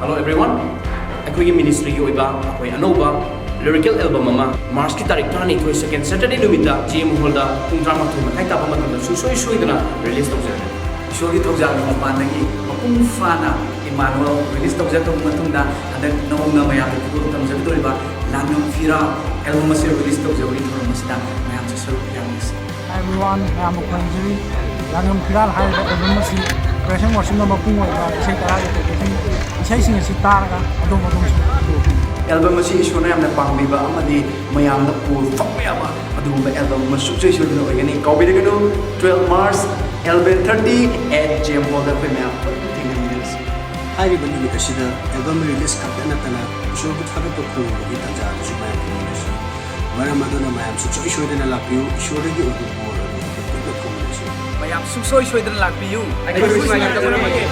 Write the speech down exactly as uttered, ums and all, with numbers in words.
Hello everyone, ꯑꯩꯈꯣꯏꯒꯤ ꯃꯤꯅꯤꯁꯇ꯭ꯔꯤꯒꯤ ꯑꯣꯏꯕ ꯑꯩꯈꯣꯏ ꯑꯅꯧꯕ ꯂꯤꯔꯤꯀꯦꯜ ꯑꯦꯜꯕꯝ ꯑꯃ ꯃꯥꯔꯆꯀꯤ ꯇꯥꯔꯤꯛ ꯇꯔꯥꯅꯤꯊꯣꯏ, ꯁꯦꯀꯦꯟ ꯁꯦꯇꯔꯗꯦ ꯅꯨꯃꯤꯠꯇ ꯖꯤ ꯑꯦꯝ ꯍꯣꯜꯗ ꯄꯨꯡ ꯇꯔꯥꯃꯥꯊꯣꯏ ꯃꯈꯥꯏ ꯇꯥꯕ ꯃꯇꯝꯗ ꯁꯨꯡꯁꯣꯏ ꯁꯣꯏꯗꯅ ꯔꯤꯂꯤꯁ ꯇꯧꯖꯔꯒꯅꯤ꯫ ꯏꯁꯣꯔꯒꯤ ꯊꯧꯖꯥꯜꯒꯤ ꯃꯄꯥꯟꯗꯒꯤ ꯃꯄꯨꯡ ꯐꯥꯅ ꯏꯃꯥꯅꯨꯑꯦꯜ ꯔꯤꯂꯤꯁ ꯇꯧꯖꯔꯕ ꯃꯇꯨꯡꯗ, ꯍꯟꯗꯛ ꯅꯧꯅ ꯃꯌꯥꯝꯗ ꯈꯨꯗꯣꯜ ꯇꯝꯖꯒꯗꯧꯔꯤꯕ ꯂꯥꯡꯉꯝ ꯐꯤꯔꯥꯜ ꯑꯦꯜꯕꯝ ꯑꯁꯤ ꯔꯤꯂꯤꯁ ꯇꯧꯖꯕꯒꯤ ꯊꯧꯔꯝ ꯑꯁꯤꯗ ꯃꯌꯥꯝꯁꯨ ꯁꯔꯨꯛ ꯌꯥꯃꯤꯟꯅꯁꯤ꯫ Everyone, ꯃꯌꯥꯝꯕꯨ ꯈꯣꯏꯔꯝꯖꯔꯤ꯫ ꯂꯥꯡꯉꯝ ꯐꯤꯔꯥꯜ ꯍꯥꯏꯔꯤꯕ ꯑꯦꯜꯕꯝ ꯑꯁꯤ praise and worshipꯅ ꯃꯄꯨꯡ ꯑꯣꯏꯕ ꯏꯁꯩ ꯇꯔꯥꯒꯤ packaging, ꯏꯁꯩꯁꯤꯡ ꯑꯁꯤ ꯇꯥꯔꯒ ꯑꯗꯣꯝ ꯑꯗꯣꯝꯁꯨ ꯍꯟꯗꯣꯛꯄꯤꯌꯨ꯫ ꯑꯦꯜꯕꯝ ꯑꯁꯤ ꯏꯁꯣꯔꯅ ꯌꯥꯝꯅ ꯄꯥꯝꯕꯤꯕ ꯑꯃꯗꯤ ꯃꯌꯥꯝꯅ ꯄꯨ ꯐꯪꯕ ꯌꯥꯕ ꯑꯗꯨꯒꯨꯝꯕ ꯑꯦꯜꯕꯝ ꯑꯃ ꯁꯨꯡꯁꯣꯏ ꯁꯣꯏꯗꯅ ꯑꯣꯏꯒꯅꯤ꯫ ꯀꯥꯎꯕꯤꯔꯒꯅꯨ, twelve March, L B N thirty at J M Hallꯗ ꯑꯩꯈꯣꯏ ꯃꯌꯥꯝ ꯄꯨꯟꯅ ꯊꯦꯡꯅꯃꯤꯟꯅꯔꯁꯤ꯫ ꯍꯥꯏꯔꯤꯕ ꯅꯨꯃꯤꯠ ꯑꯁꯤꯗ ꯑꯦꯜꯕꯝ ꯔꯤꯂꯤꯁ ꯈꯛꯇ ꯅꯠꯇꯅ ꯏꯁꯣꯔꯕꯨ ꯊꯥꯒꯠꯄ ꯐꯣꯡꯕꯒꯤ ꯇꯥꯟꯖꯥ ꯑꯗꯨꯁꯨ ꯃꯌꯥꯝ ꯐꯪꯃꯤꯟꯅꯁꯤ꯫ ꯃꯔꯝ ꯑꯗꯨꯅ ꯃꯌꯥꯝ ꯁꯨꯡꯁꯣꯏ ꯁꯣꯏꯗꯅ ꯂꯥꯛꯄꯤꯌꯨ, ꯏꯁꯣꯔꯗꯒꯤ ꯑꯣꯏꯕ ꯕꯣꯔ ꯑꯗꯨ ꯑꯩꯈꯣꯏ ꯄꯨꯟꯅ ꯐꯪꯃꯤꯟꯅꯁꯤ꯫ ꯃꯌꯥꯝ ꯁꯨꯡꯁꯣꯏ ꯁꯣꯏꯗꯅ ꯂꯥꯛꯄꯤꯌꯨ꯫ ꯑꯩꯈꯣꯏ ꯁꯨꯃꯥꯏꯅ ꯇꯧꯔꯝꯃꯒꯦ꯫